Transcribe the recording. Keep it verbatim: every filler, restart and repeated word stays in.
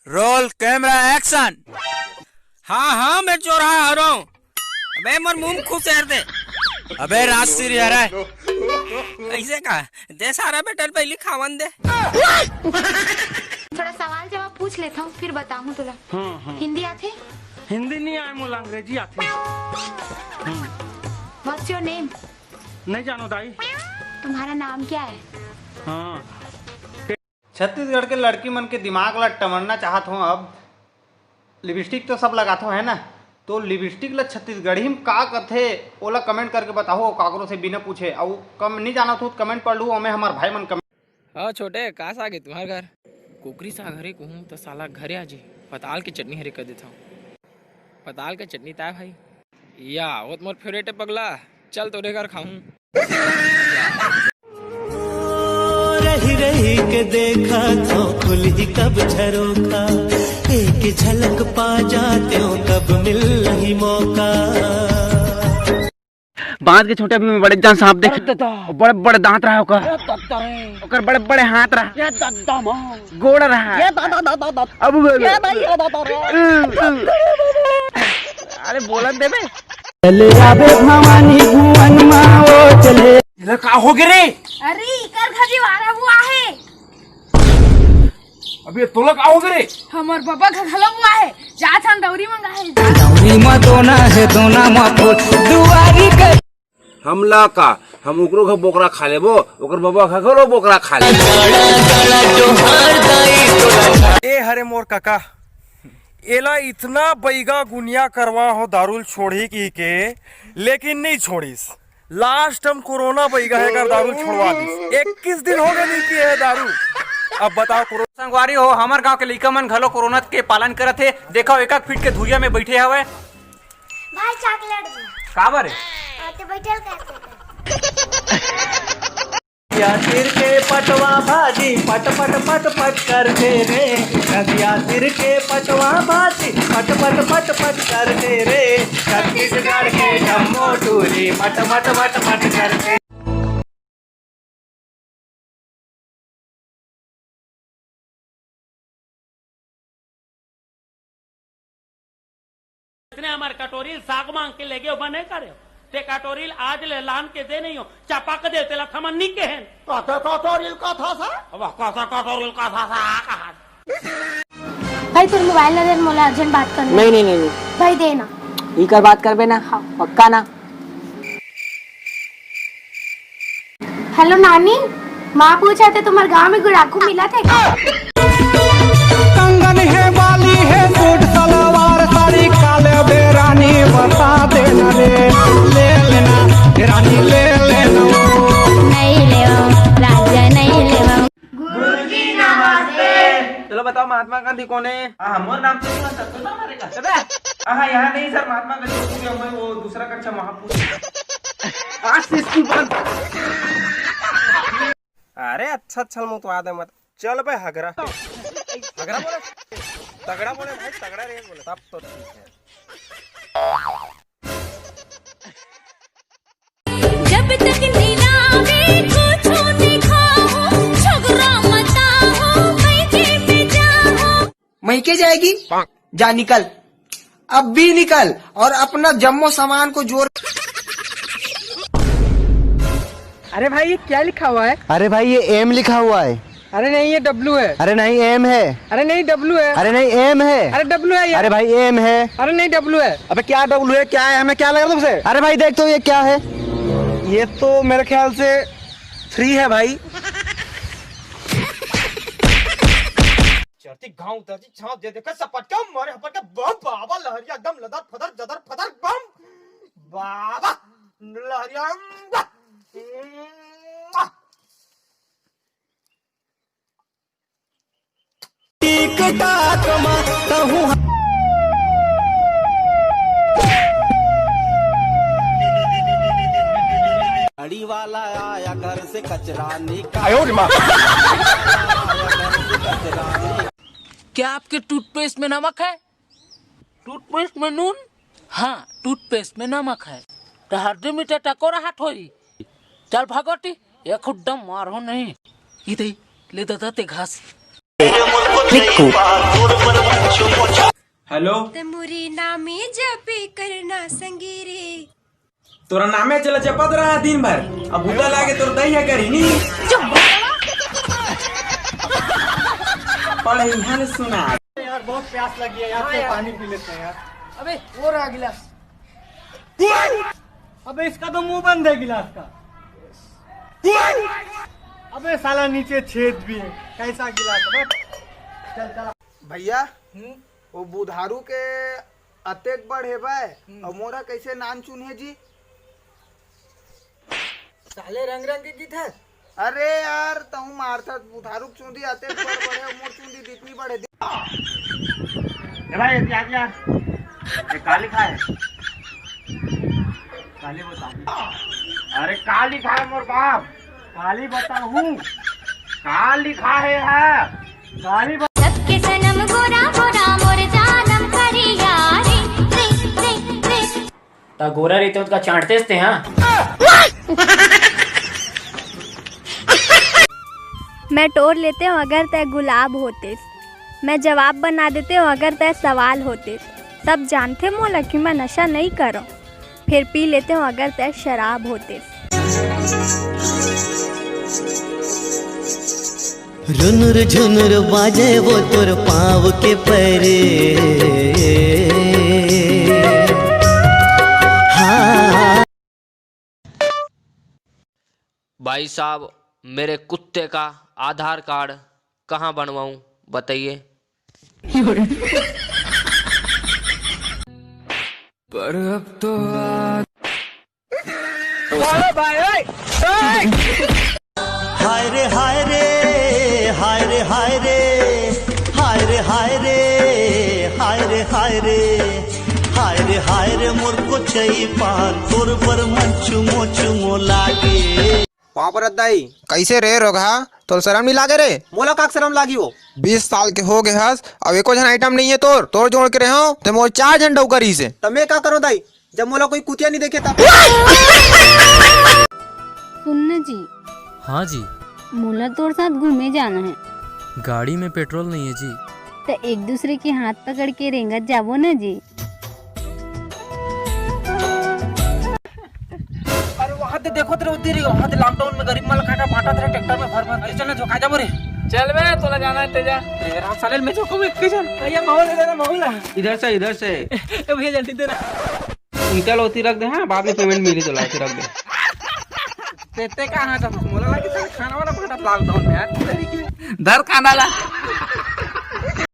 Roll camera action। हाँ हाँ, मैं चोरहा हरव। अबे मोर मुंह खुश कर दे। अबे राजश्री हरे। ऐसे का? दे सारा बेटन पहली खावन दे। थोड़ा सवाल जवाब पूछ लेता हूँ, फिर बताऊँ तुला। हाँ, हाँ। हिंदी आथे? हिंदी नहीं आए मोला, अंग्रेजी आथे। What's your name? नहीं जानो दाई। तुम्हारा नाम क्या है? हाँ। छत्तीसगढ़ के लड़की मन के दिमाग ला टमरना चाहत हों। अब लिपस्टिक तो सब लगाथो है ना, तो लिपस्टिक ला छत्तीसगढ़ी में का कथे, ओला कमेंट करके बताओ काकरो से बिना पूछे। अउ कम नहीं जानत हो तो कमेंट पढ़ लू, ओमे हमार भाई मन कमेंट। हाँ छोटे, का साग है तुम्हार घर? कुकरी साग हरे कहूँ तो साला घरे आ जी, पताल के चटनी हरे कर देता हूँ। पताल के चटनी ताय भाई। या, वो तो मोर फेवरेट है पगला। चल तोरे घर खाऊं। रही रही के देखा तो खुलही कब झरोखा, एक झलक पा जाते हो कब मिल नहीं मौका। बांस के छोटे अभी मैं बड़े जान सांप देख, अरे दादा। बड़े बड़े दांत रहा ओकर, अरे दादा रे। ओकर बड़े बड़े हाथ रहा, ये दादा माँ। गोड़ रहा। ये दादा दादा दादा। अब ये दादा दादा रे। अरे बोलन देबे। चले आबे भवानी भुवन मा ओ चले। इधर का हो गे रे? अरे इकर घर जी वारा हुआ है। अबे तोला का हो गे रे? हमर बाबा घर घलो हुआ है। जा थान दौरी मंगा है। दौरी मा दोना है, दोना मा फूल दुआरी कर। हमला का, हम ओकरो घर बोकरा खा लेबो, ओकर बाबा घर घलो बोकरा खा लेबो। ए हरे मोर कका, एला इतना बैगा गुनिया करवा हो दारू ल छोड़ही की के, लेकिन नहीं छोड़िस। लास्ट हम कोरोना बैगा है कर दारू छोड़वा दिस। इक्कीस दिन हो गए नहीं पिए है दारू। अब बताओ कोरोना। संगवारी हो, हमर गांव के लइका मन घलो कोरोना के पालन करत हे। देखो, एक एक फीट के धुरिया में बैठे हवे। भाई चॉकलेट दे। काबर? आ, ते बैठल कैसे? या सिर के पटवा भाजी पट पट पट पट करथे रे। नदिया सिर के पटवा भाजी पट पट पट पट करथे रे। छत्तीसगढ़ के जम्मो टूरी मट मट मट मट करथे। इसने हमार कटोरी ल साग मांग के लेगे, बने करे। ते कटोरी ल आज ले लान के दे नहीं हो, चपक दे तेला थमन नी केहेन। कते कटोरी ल कथा सा? अब कते कटोरी ल कथा सा, कहा। भाई, तोर मोबाइल ला दे, मोला अर्जेंट बात करना। नहीं, नहीं, नहीं, नहीं। भाई, दे ना। इकर बात करबे ना? हाँ। पक्का ना? हेलो नानी, माँ पूछत हे तुम्हर गांव में गुड़ाखू मिलत हे का? कंगन है, बाली है, सूट सलवार साड़ी, काले बेरानी बता देना रे, ले लेना रानी, ले लेना। नहीं लेवा राजा, नहीं लेवा। गुरुजी नमस्ते। चलो बताओ, महात्मा गांधी कौन है? हाँ, मोर नाम तो सुना, सब तो नाम हरे का। अबे, हाँ, यहाँ नहीं सर, महात्मा गांधी को पूछो, मैं वो दूसरा कक्षा महापुरुष। आज से स्कूल बंद। अरे अच्छा अच्छा, मुतवा दे मत। चल बे हगरा। हगरा बोले, तगड़ा बोले भाई, तगड़ा रे बोले, तब तो ठीक है। जब तक नीला में कुछो नहीं खाओ, झगड़ा मत आओ, मइके में जाओ। मइके जाएगी? जा निकल, अब भी निकल और अपना जम्मो सामान को जोर। अरे भाई, ये क्या लिखा हुआ है? अरे भाई, ये एम लिखा हुआ है। अरे नहीं, ये डब्ल्यू है। अरे नहीं, एम है। अरे नहीं, डब्ल्यू है। अरे नहीं, एम है। अरे डब्ल्यू है ये। अरे भाई, एम है। अरे नहीं, डब्ल्यू है। अबे क्या डब्ल्यू है, क्या है, हमें क्या लगा तुमसे? अरे भाई, देख तो ये क्या है। ये तो मेरे ख्याल से थ्री है भाई। चढ़ती गांव उतरती छांव दे देखा सपट के मारे हपट के बम बाबा लहरिया एकदम लदर फदर जदर फदर बम बाबा लहरिया। टिक टाक मा कहूँ। गाड़ी वाला आया घर से कचरा निकाल। आयो रे माँ। क्या आपके टूथपेस्ट में नमक है? टूथपेस्ट में नून? हाँ, टूथपेस्ट में नमक है। तो हर दो मीटर टकोरा हाथ होई। चल भागोटी, ये खुड्डा मारो नहीं। इधर ले दादा ते घास। निक्कू। हेलो। ते मुरी नामी जपे करना संगी रे। तोरा नामे चला जपत रहा दिन भर, अब बुला लागे तोर दई है करी नी। पढ़ इहाँ ले सुना। यार, बहुत प्यास लगी है यार, हाँ कोई यार। पानी पी लेते हैं यार। अबे, वो रहा गिलास। अबे, इसका तो मुंह बंद है गिलास का। अबे साला, नीचे छेद भी है, कैसा गिलास है? चल, चल। भैया, हम्म? वो बुधारू के अतेक बड़ हेबे, हम्म। अउ मोरा कैसे नान चुन हे जी? साले रंग रंग के गीत है। अरे यार, तहूँ मारथस, बुधारू के चूंदी अतेक बड़ बड़ हे, मोर चूंदी दितनी बड़ हे। ए भाई, ये आ गया। ये का लिखा है? काली बता। अरे का लिखा है मोर बाप? काली बताहूँ। का लिखा है यार? काली बता। सबके सनम गोरा गोरा मोर जानम करिया रे, रे, रे, रे। ता गोरा रहिते ओतका चांटतेस ते, हाँ? मैं टोर लेते हूँ अगर तय गुलाब होतेस। मैं जवाब बना देते हूँ अगर तय सवाल होतेस। सब जानथे मोला कि मैं नशा नहीं करो, फिर पी लेते हूँ अगर तय शराब होतेस। रुनुर झुनुर बाजे वो तोर पाँव के पैरे। हाँ। भाई साहब, मेरे कुत्ते का आधार कार्ड कहाँ बनवाऊं, बताइए। पर अब तो आ- हाय रे हाय रे, हाय रे हाय रे, हाय रे हाय रे, हाय रे हाय रे, हाय रे हाय रे, मोर कोचई पान तोर बर मन चुमो चुमो लागे। पाँव परत दाई। कैसे रे रोगहा, तोर शरम नहीं लागे रे? मोला का शरम लागी हो? बीस साल के हो गए हस, अब एको झन आइटम नहीं है तोर। तोर जोड़ के रहे हो, ते मोर चार झन डौका रहीस हे। त मैं का करो दाई? जब मोला कोई कुतिया नहीं देखे तब। सुन न जी। हाँ जी। मोला तोर साथ घूमे जाना है। गाड़ी में पेट्रोल नहीं है जी। त एक दूसरे के हाथ पकड़ के रेंगत जाबो न जी। अरे वहाँ ते देखो तेरे उधर ही, वहाँ ते लॉकडाउन में गरीब मन ला का का बांटत रहे ट्रैक्टर में भर भर। अरे चल ना झोंका जाबो रे। चल बे, तोला जाना है तेजा। अरे राम साले मैं झोंकूं एक के चल। भैया माहौल दे देना, माहौल। इधर से, इधर से। ए भैया जल्दी दे ना। उनका ला ओती रख दे, हाँ, बाद में पेमेंट मिली तो ला ओती रख दे। ते, ते कहाँ था? मोला लगे साले खाना वाना बांटत लॉकडाउन में यार, तेरी की। धर खाना ला।